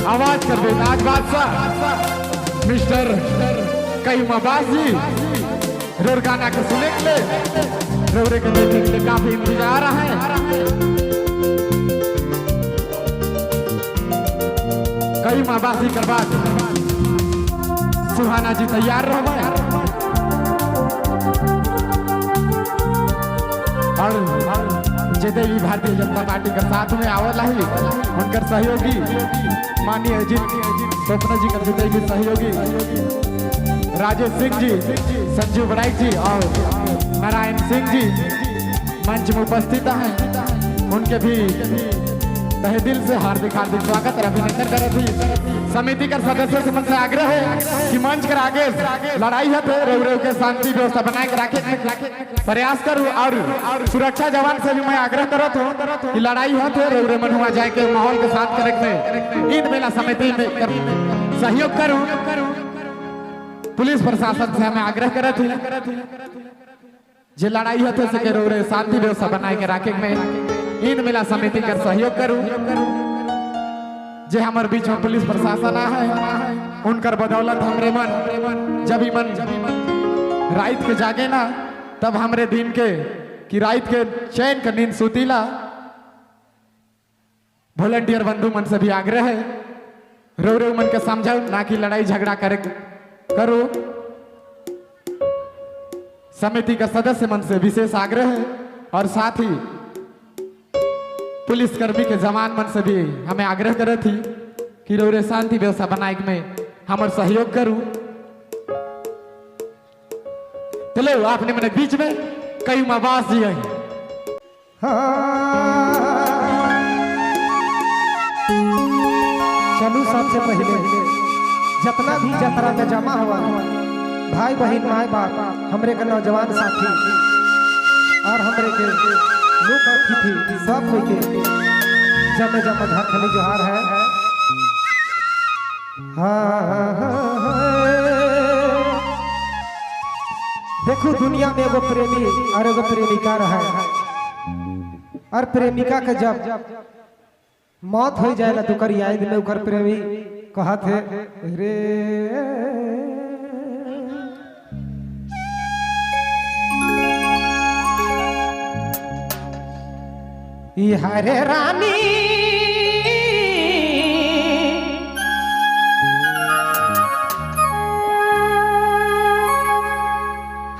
आवाज कर दे नाज बादशाह मिस्टर कईम अब्बास जी रोर गाना के सुने के लिए, रोरे के देखने के लिए काफी इंतजार है। कईम अब्बासी कर बाद सुहाना जी तैयार रहो और जितने भी भारतीय जनता पार्टी के साथ में आवल है उनकर सहयोगी माननीय अजीत स्वप्न जी का जितने भी सहयोगी राजेश सिंह जी, संजीव बड़ाई जी और नारायण सिंह जी मंच में उपस्थित हैं, उनके भी तहे दिल से हार्दिक हार्दिक स्वागत और अभिनंदन करत ही। समिति का सदस्य से मन से आग्रह है कि मंच कर आगे लड़ाई है थे रेव रेव के शांति व्यवस्था बनाए के रखे प्रयास करूँ और सुरक्षा जवान से भी मैं आग्रह करत हूँ कि लड़ाई है थे रेव रेव मन हुआ जाए के माहौल के साथ करे में ईद मेला समिति में सहयोग करूँ। पुलिस प्रशासन से हमें आग्रह करत ही जे लड़ाई होते से के रे शांति व्यवस्था बनाए के रखे में ईद मेला समिति कर सहयोग करूं। जे हमारे बीच में पुलिस प्रशासन आ है उनकर बदौलत हमरे मन जब ही मन रात के जागे ना तब हमरे दिन के कि रात के चैन के नींद सुतीला। वॉलंटियर बंधु मन से भी आग्रह है रो रो मन के समझाओ ना कि लड़ाई झगड़ा करे करो। समिति का सदस्य मन से विशेष आग्रह है और साथ ही पुलिसकर्मी के जवान मन से भी हमें आग्रह करे थी कि रोरे शांति व्यवस्था बनाए में हमार सहयोग करूं। चलो आपने मैंने बीच में कई आवाज दी है। चलू सबसे पहले जितना भी जतरा में जमा हुआ भाई बहन माए बाप हमरे के नौजवान साथी और हमरे के लोक अतिथि सब कोई के जमे जमे झारखंडी जोहार है। हाँ, देखो दुनिया में एगो प्रेमी और एगो प्रेमिका रहा और प्रेमिका के जब मौत हो जाए तो कर याद में उकर प्रेमी कहत है रे हरे रानी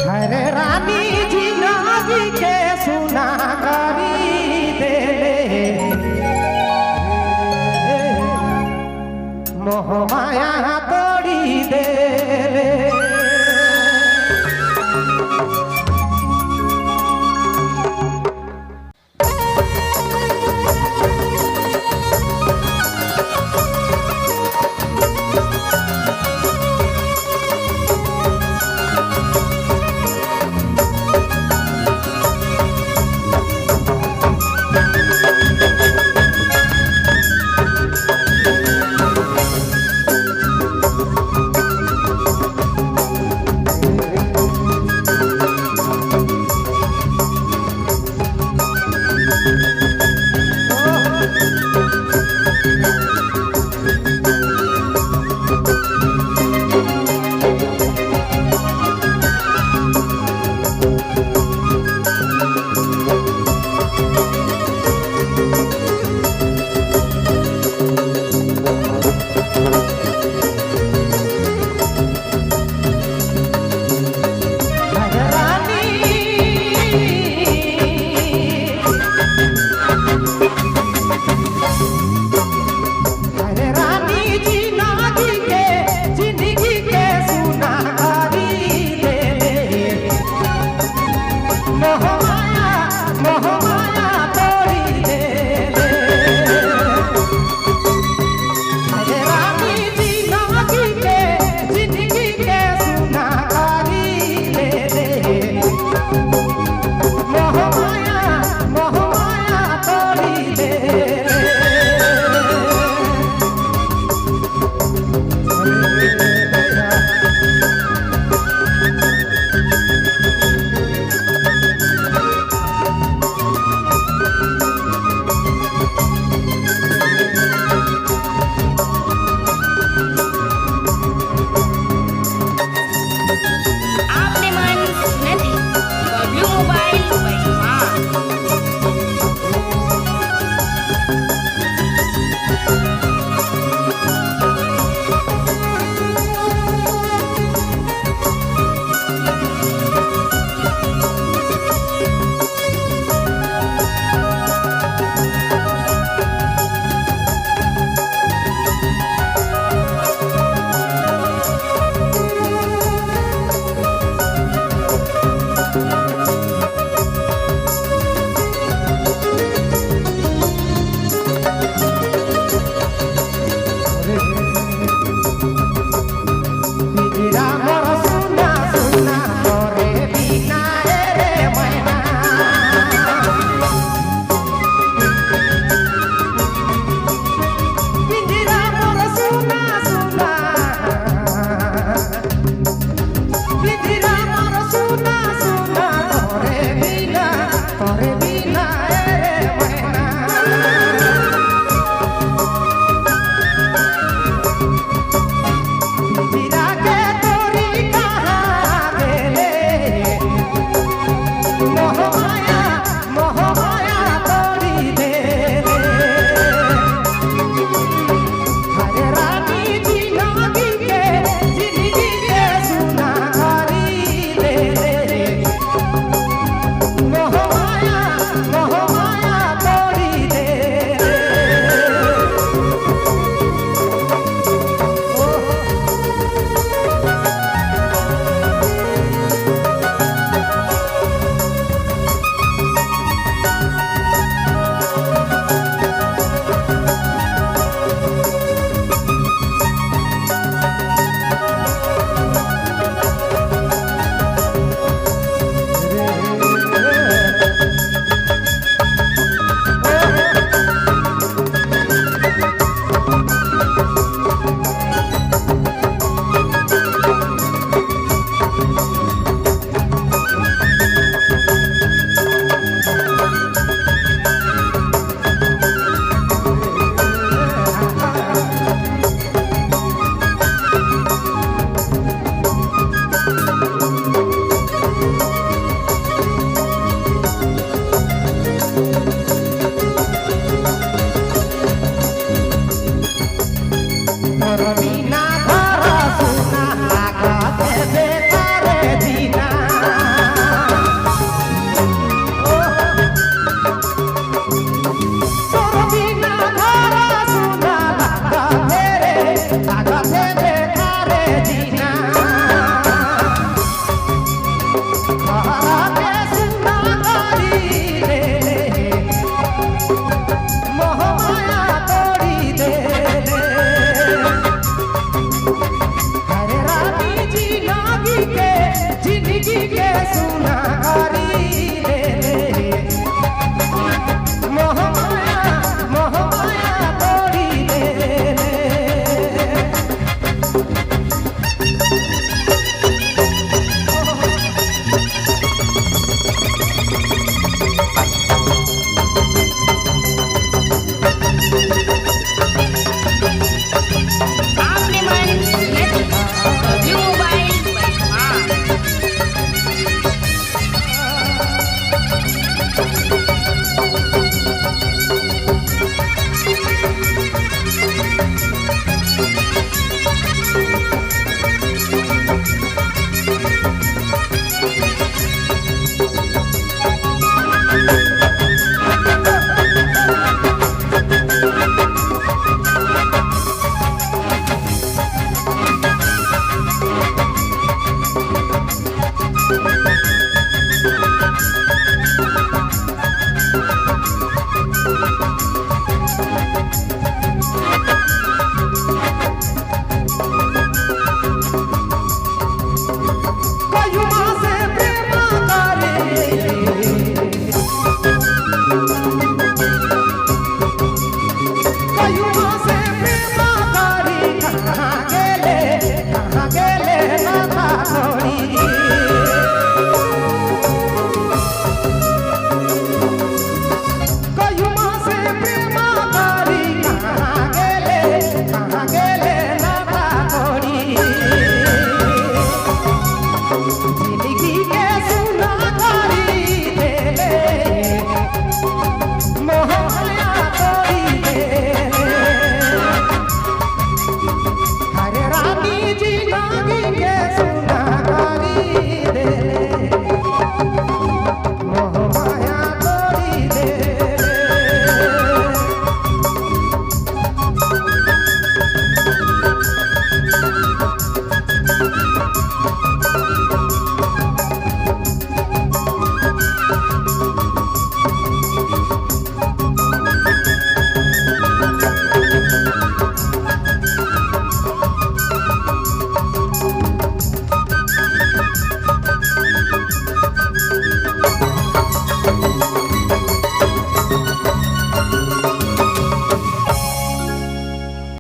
हरे रानी जी नागी के सुना करी देले मोह माया